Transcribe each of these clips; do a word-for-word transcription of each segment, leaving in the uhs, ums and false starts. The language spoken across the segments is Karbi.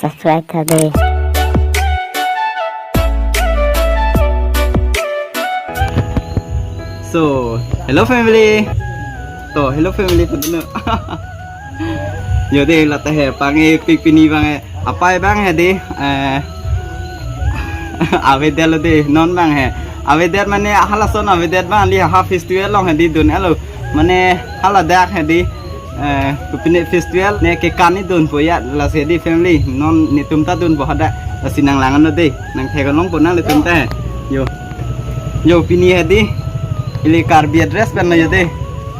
Subscribe tha dei. So, hello family. To, hello family, pudino. Yo dei, lata he, pangpik pini bang he. Apai bang he dei, eh, avedet lo dei, non bang he. Avedet mane halason avedet bang, li ha festival along he dei dun-et lo. Mane haladak he dei, eh, kopine festival ne kekan ni dunpo ya, lasi he dei family, non netum ta dunpo hadak, lasi nang lang-an lo dei, nang theklongpo nanglitum ta he. Yo. Yo, pini he dei, ili Karbi dress pen lo yo dei,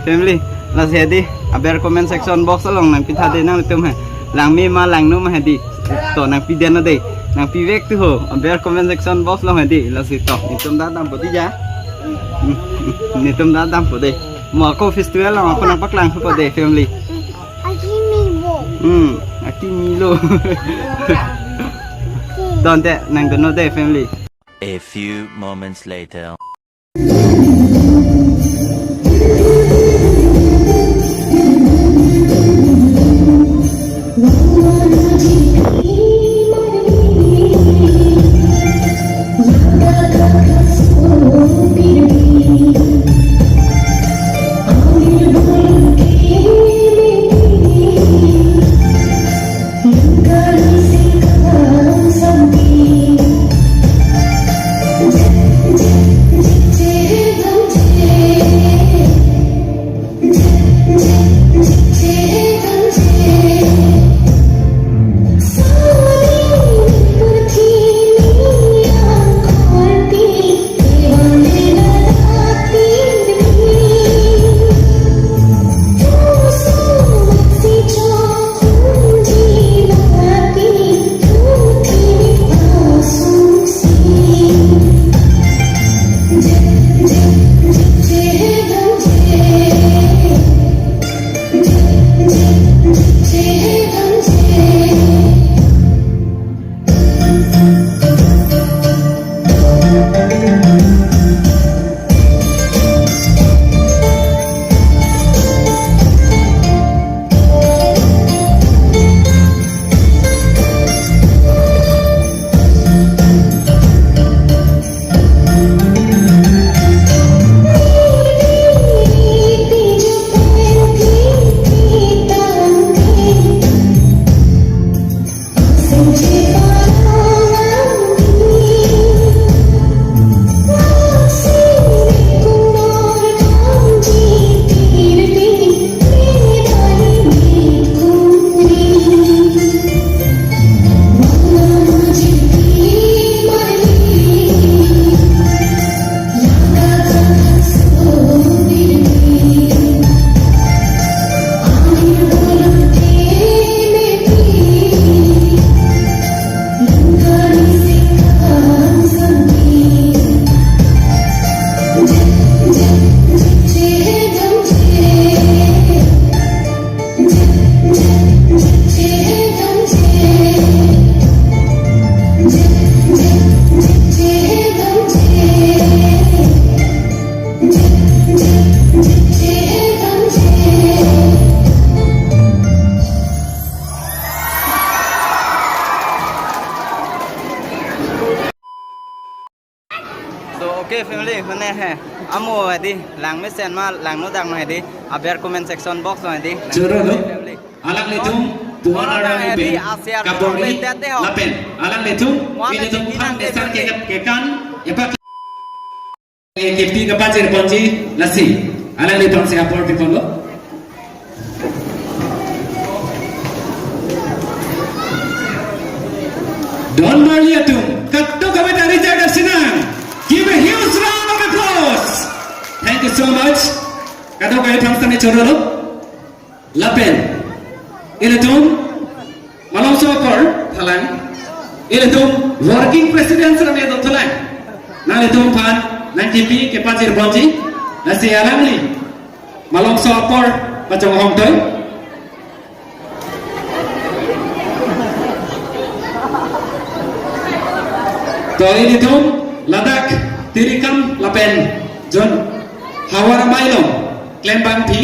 family, lasi he dei, aber comment section box along nangpi tha dei nanglitum he. Langme ma langno ma he dei. To nangpidetnon dei. Nangpivek tu ho. Aber comment section box along he dei. Lasi to. Netum ta dampo dei ya. Hmm, hmm, netum ta dampo dei. Mo ako festival along ako nangpaklang thupo dei family. Akimi bo. Hmm, akimi lo. Donte nangdunnon dei family. A few moments later. So, okay, family, mane he. Amo he dei, langmesen ma, langno dangno he dei. Aber comment section box lo he dei. Choro lo. Family. Alanglitum, puan arang he dei, ipen, aser kabor-i, tete ho. Lapen alanglitum, wan ilitum lagi than nang de sar family. Ke, kekan, epak, eh, kepi kepajir ponji, lasi. Alanglitum si apor pi ponlo. Don Marli atum, kadokave ta rijak dak sinang. Give a huge round of applause. Thank you so much. Kadokave thangsam ne choro lo. Lapen ilitum malomso apor thalang. Ilitum working president sera me do thalang. Nanglitum aphan nangkepi kepajir ponji. Lasi alangli malomso apor pachonghong tong. To ilitum ladak tirikam lapen jon havar amei along klembangpi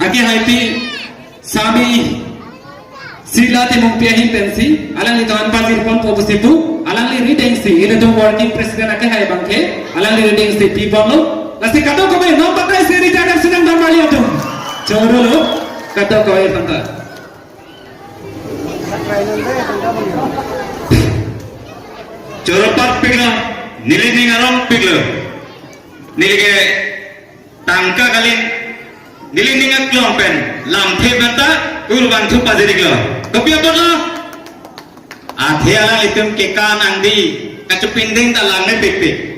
akehaipi Sami Sila Timungpi ahin pensi alanglitum an pajirponpo pusi pu, alangli rideng si ilitum working president akehai abangke alangli rideng si piponlo. Lasi kadokave non batai si rijak dak sedang dan mali atum. Choro lo, kadokave tanta. Choro patpiklo, neli ning arongpiklo. Neli ke tangka kali, neli ning aklong pen lamthe pen ta ur bangthu pajir-iklo. Kopi apotlo? Athe alanglitum kekan angdi kachepinding ta langmepikpik.